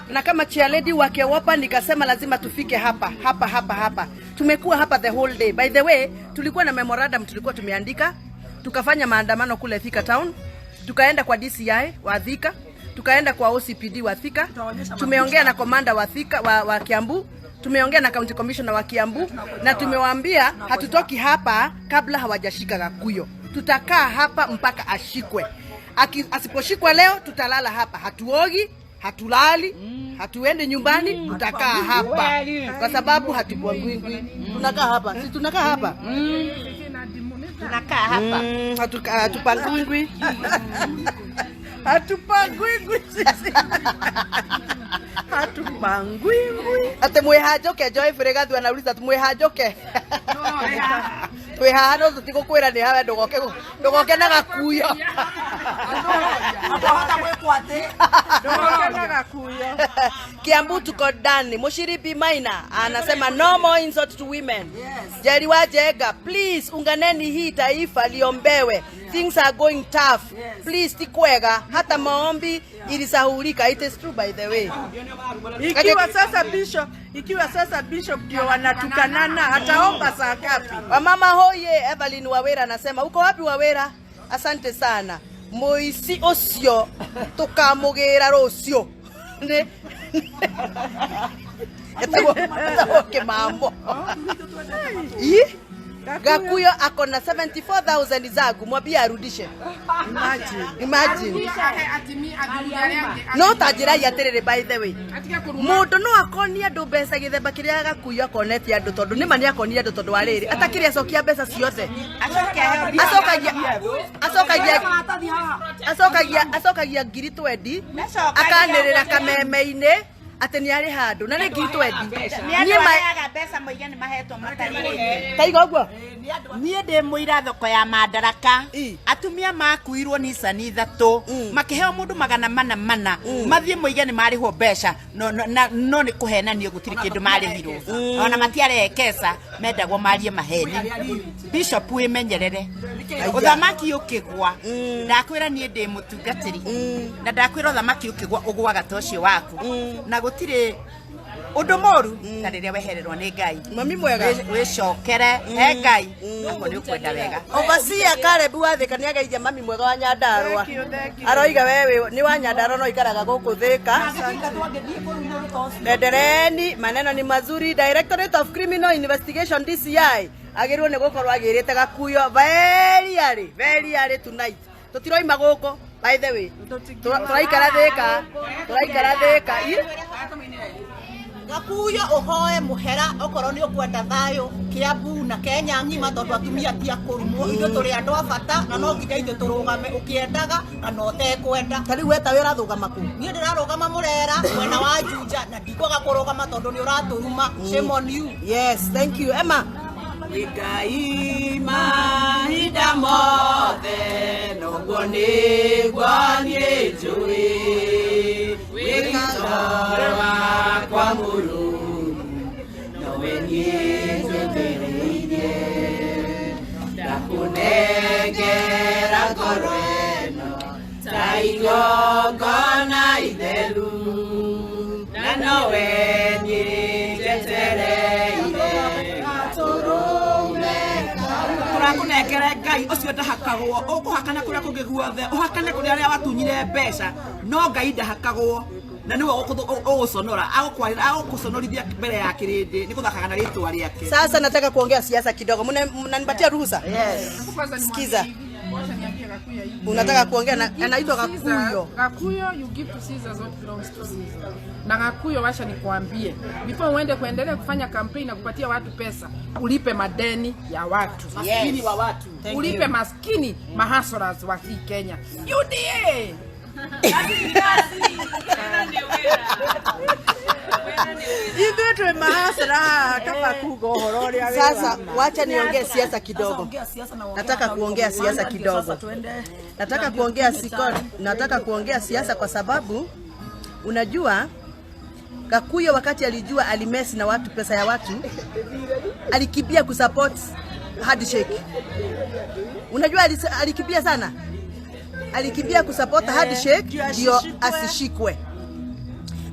na kama chairlady wa Kewopa nikasema lazima tufike hapa hapa hapa hapa. Tumekuwa hapa the whole day. By the way, tulikuwa na memorandum tulikuwa tumeandika, tukafanya maandamano kule Thika town, tukaenda kwa DCI wa Thika, tukaenda kwa OCPD wa Thika, tumeongea na komanda wa Thika wa Kiambu, tumeongea na county commissioner wa Kiambu na tumewaambia hatutoki hapa kabla hawajashika Gakuyo. Tutakaa hapa mpaka ashikwe. Asiposhikwa leo tutalala hapa, hatuogi, hatulali, hatuendi nyumbani, tutakaa hapa kwa sababu hatupangwingwi. Tunakaa hapa, si tunakaa hapa? Tunakaa hapa. Hatupangwingwi. Hatupangwingwi sisi. Hatupangwingwi. Ate mwihajoke Joy Fregathu anauliza mwihajoke. Twihaha no tutigokwira ni hawe ndugoke ndugoke na Gakuyo. Ndahota gwikwo ati ndugoke na Gakuyo. Kiambu tuko ndani. Mushiribi Maina anasema no more insult to women. Yes. Jerry Wajega, please unganeni hii taifa liombewe. Things are going tough. Yes. Please tikwega hata maombi ilisahulika. It is true by the way. Ikiwa sasa bishop ndio wanatukanana ataomba saa ngapi? Wamama hoye. Evelyn Wawera anasema uko wapi Wawera? Asante sana. Moisi ocio tukamugira rucio. Ne etagwo kimambo. Gakuyo ako na 74,000 zangu, mwambie arudishe. Imagine. No tanjirai atiriri by the way. Mundu no akonie andu mbeca githemba kiria Gakuyo akonetie andu tondu nima ni akonie andu tondu wa riri atakiri acokia mbeca ciothe. Acokagia ngiri 20 akanirira kameme-ini ati ni ari handu na ni ngiri 20. Ni maheaga mbeca moige ni mahetwo matarĩ. Taiga ũguo niĩ ndĩ mũira thoko ya Madaraka atumia makuirwo Nissan 3 makĩheo mũndũ 400 mathiĩ moige nĩ marĩhwo mbeca no nĩ kũhenanio gũtirĩ kĩndũ marĩhirwo ona matiarehe kesa mendagwo marie maheni. Bishop wĩmenyerere ũthamaki ũkĩgwa ndakwĩra niĩ ndĩ mũtungatĩri na ndakwĩra ũthamaki ũkĩgwa ũgwaga ta ũcio waku na gũtirĩ undu moru ta riria wehererwo ni Ngai. Mami mwega wicokere he Ngai ako ni ukwenda wega. Overseer Caleb wa Thika ni ageithia mami mwega wa Nyandarua. Aroiga wewe ni wa Nyandarua no ikaraga guku Thika. Endereni, maneno ni mazuri. Directorate of Criminal Investigation DCI agirwo ni gukorwo agirite Gakuyo very early, very early tonight. Tutiroima guku by the way. Turaikara Thika, turaikara Thika. Gakuyo uhoe muhera okorwo ni ukwenda thayo Kiambu na Kenya ng'ima tondu atumia ti akurumwo ithuĩ tũrĩ andũ a bata na no nginya ithuĩ tũrũgame ũkĩendaga kana ũtekwenda. Ta rĩu we ta wĩ ũrathũgama kũ? Niĩ ndĩrarũgama Mũrera mwena wa Juja na ndikwaga kũrũgama tondũ nĩ ũratũruma. Shame on you. Yes, thank you Emma. Ngai mahinda mothe noguo nĩguo niĩ njũĩ wĩtoro wakwa Mũrungu nowe niĩ njũthĩrĩirie ndakũnengera ngoro ĩno ta igongona itheru Nowe niĩ njetereire. Tũrakũnengere Ngai ũcio ndahakagwo, ũkũhakana kũrĩa kũngĩ guothe, ũhakane kũrĩ arĩa watunyire mbeca, no Ngai ndahakagwo na nĩwe ũgũconora, agũkũconorithia mbere ya kĩrĩndĩ nĩ gũthakaga na rĩtwa rĩake. Sasa nataka kuongea siasa kidogo. Mnanipatia ruhusa? Yes. Sikiza. Unataka kuongea na anaitwa Gakuyo. Gakuyo, you give to Caesar what belongs to Caesar. Na Gakuyo, wacha nikuambie, before uende kuendelea kufanya campaign na kupatia watu pesa, ulipe madeni ya watu. Maskini wa watu. Thank Ulipe you. maskini mahasslers wa hii Kenya. UDA. Ithuĩ twĩ mahasra kaba kuga ũhoro ũrĩa wĩ Sasa wa ma. wacha niongee siasa kidogo. Nataka kuongea siasa kidogo. Nataka kuongea siko, nataka kuongea siasa kwa sababu unajua Gakuyo wakati alijua alimesi na watu pesa ya watu, alikimbia kusupport handshake. Unajua alikimbia sana, alikimbia kusupport handshake ndio asishikwe.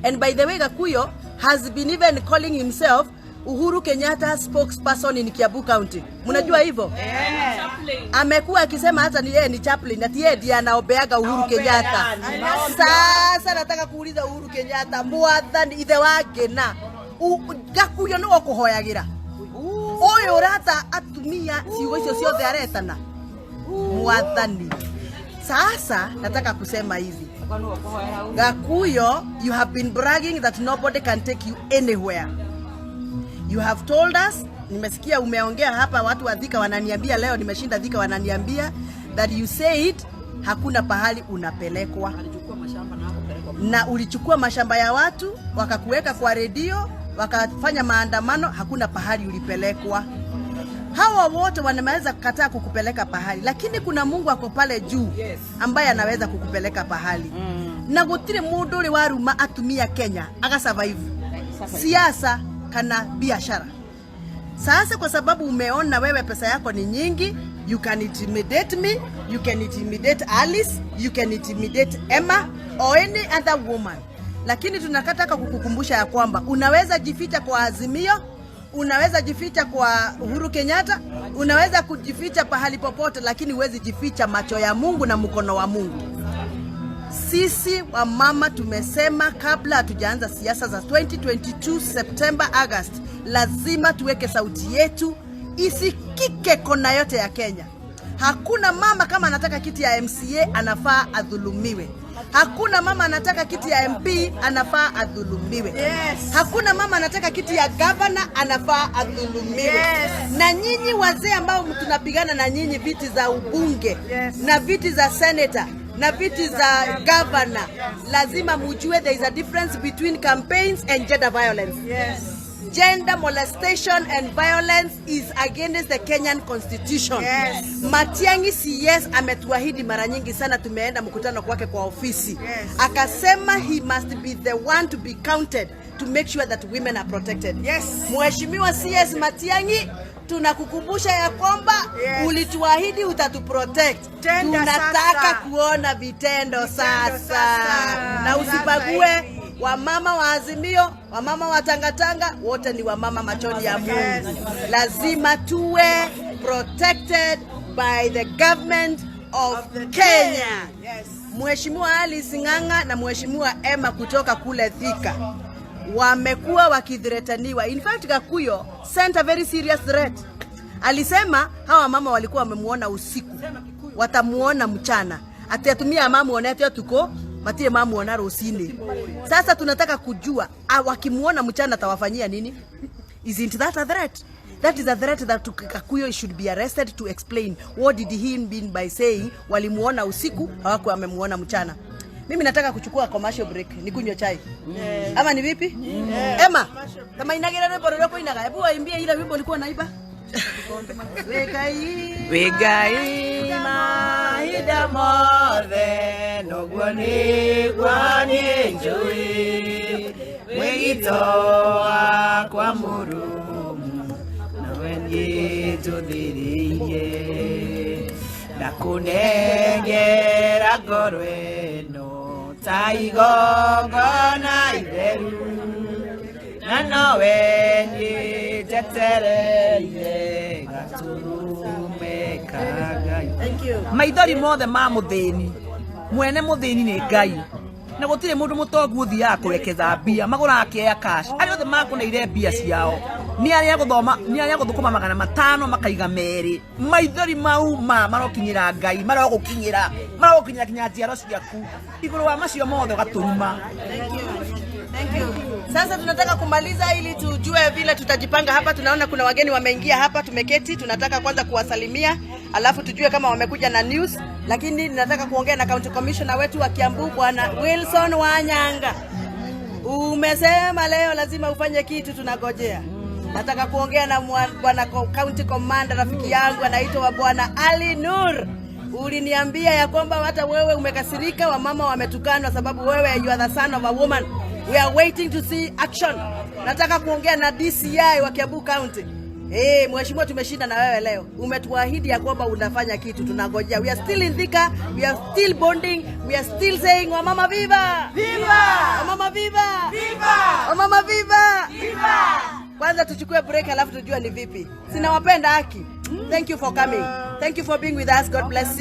And by the way, Gakuyo has been even calling himself Uhuru Kenyatta spokesperson in Kiambu County. Mnajua hivyo? Amekuwa akisema hata ni yeye ni chaplain, ati yeye ndiye anaombeaga Uhuru Kenyatta. Sasa nataka kuuliza Uhuru Kenyatta, mwathani ithe wa ngina, Gakuyo nĩwe ũkũhoyagĩra ũyũ ũrata atumia ciugo icio ciothe aretana mwathani. Sasa nataka kusema hivi, Gakuyo, you have been bragging that nobody can take you anywhere. You have told us, nimesikia umeongea hapa, watu wa Thika wananiambia leo, nimeshinda Thika wananiambia that you said hakuna pahali unapelekwa na ulichukua mashamba ya watu wakakuweka kwa redio wakafanya maandamano, hakuna pahali ulipelekwa. Hawa wote wanaweza kukataa kukupeleka pahali, lakini kuna Mungu ako pale juu ambaye anaweza kukupeleka pahali. Na gutire mundu uri waruma atumia Kenya aga survive siasa kana biashara. Sasa kwa sababu umeona wewe pesa yako ni nyingi, you can intimidate me, you can intimidate Alice, you can intimidate Emma or any other woman. Lakini tunakataka kukukumbusha ya kwamba unaweza jificha kwa Azimio, unaweza jificha kwa Uhuru Kenyatta, unaweza kujificha pahali popote, lakini huwezi jificha macho ya Mungu na mkono wa Mungu. Sisi wamama tumesema kabla hatujaanza siasa za 2022 September August, lazima tuweke sauti yetu isikike kona yote ya Kenya. Hakuna mama kama anataka kiti ya MCA anafaa adhulumiwe. Hakuna mama anataka kiti ya MP anafaa adhulumiwe. Yes. Hakuna mama anataka kiti ya governor anafaa adhulumiwe. Yes. Na nyinyi wazee ambao tunapigana na nyinyi viti za ubunge na viti za senator na viti za governor, lazima mujue there is a difference between campaigns and gender violence. Yes. Gender molestation and violence is against the Kenyan constitution. Yes. Matiang'i CS ametuahidi mara nyingi sana, tumeenda mkutano kwake kwa ofisi. Yes. Akasema he must be the one to be counted to make sure that women are protected. Yes. Mheshimiwa CS Matiang'i, tunakukumbusha ya kwamba Yes. ulituahidi utatuprotect. Tenda Tunataka sasa. kuona vitendo sasa. sasa. Na usibague Sasa hivi. wamama wa Azimio, wamama wa Tangatanga, wote ni wamama machoni ya Mungu. Lazima tuwe protected by the government of Kenya. Yes. Mheshimiwa Alice Ng'ang'a na Mheshimiwa Emma kutoka kule Thika wamekuwa wakithreataniwa. In fact, Gakuyo sent a very serious threat. Alisema hawa mama walikuwa wamemuona usiku, watamuona mchana, ati atumia mamuonete utuko matire mamuona rucini. Sasa tunataka kujua wakimuona mchana atawafanyia nini? Isn't that a threat? That is a threat that Gakuyo should be arrested to explain what did he mean by saying walimuona usiku hawakuwa wamemuona mchana. Mimi nataka kuchukua commercial break nikunywe chai. Ama ni vipi? Emma, kama inagira rwimbo rũrĩa ũkũinaga, hebu waimbie ile wimbo ulikuwa unaimba. Wĩgai. Wĩgai mahinda mothe noguo nĩguo niĩ njũĩ mwĩgito wakwa mũrũmu nowe niĩ njũthĩrĩirie ndakũnengera ngoro ĩno ta igongona itheru. Na nowe niĩ njetereire gatũrũme ka Ngai. Thank you. Maithori mothe ma mũthĩni, mwene mũthĩni nĩ Ngai, na gũtirĩ mũndũ mũtongu ũthiaga kũrekeza mbia, magũraga kĩea cash. Arĩa othe makũneire mbia ciao nĩ arĩa gũthoma, nĩ arĩa gũthũkũma 500 makaiga 2. Maithori mau ma marokinyĩra Ngai, marogũkinyĩra, marogũkinyĩra nginya njiaro ciaku. Igũrũ wa macio mothe ũgatũruma. Thank you. Thank you. Sasa tunataka kumaliza ili tujue vile tutajipanga hapa. Tunaona kuna wageni wameingia hapa, tumeketi. Tunataka kwanza kuwasalimia, alafu tujue kama wamekuja na news. Lakini ninataka kuongea na county commissioner wetu wa Kiambu, Bwana Wilson Wanyanga. Umesema leo lazima ufanye kitu, tunagojea. Nataka kuongea na bwana county commander, rafiki yangu anaitwa Bwana Ali Nur. Uliniambia ya kwamba hata wewe umekasirika, wamama wametukanwa sababu wewe you are the son of a woman. We are waiting to see action. Nataka kuongea na DCI wa Kiambu County. Eh, mheshimiwa, tumeshinda na wewe leo. Umetuahidi ya kwamba unafanya kitu, tunangojea. We are still in Thika, we are still bonding, we are still saying wamama viva! Viva! Wamama viva! Viva! Wamama viva! Viva! Kwanza tuchukue break alafu tujue ni vipi. Sinawapenda haki. Thank you for coming. Thank you for being with us. God bless you.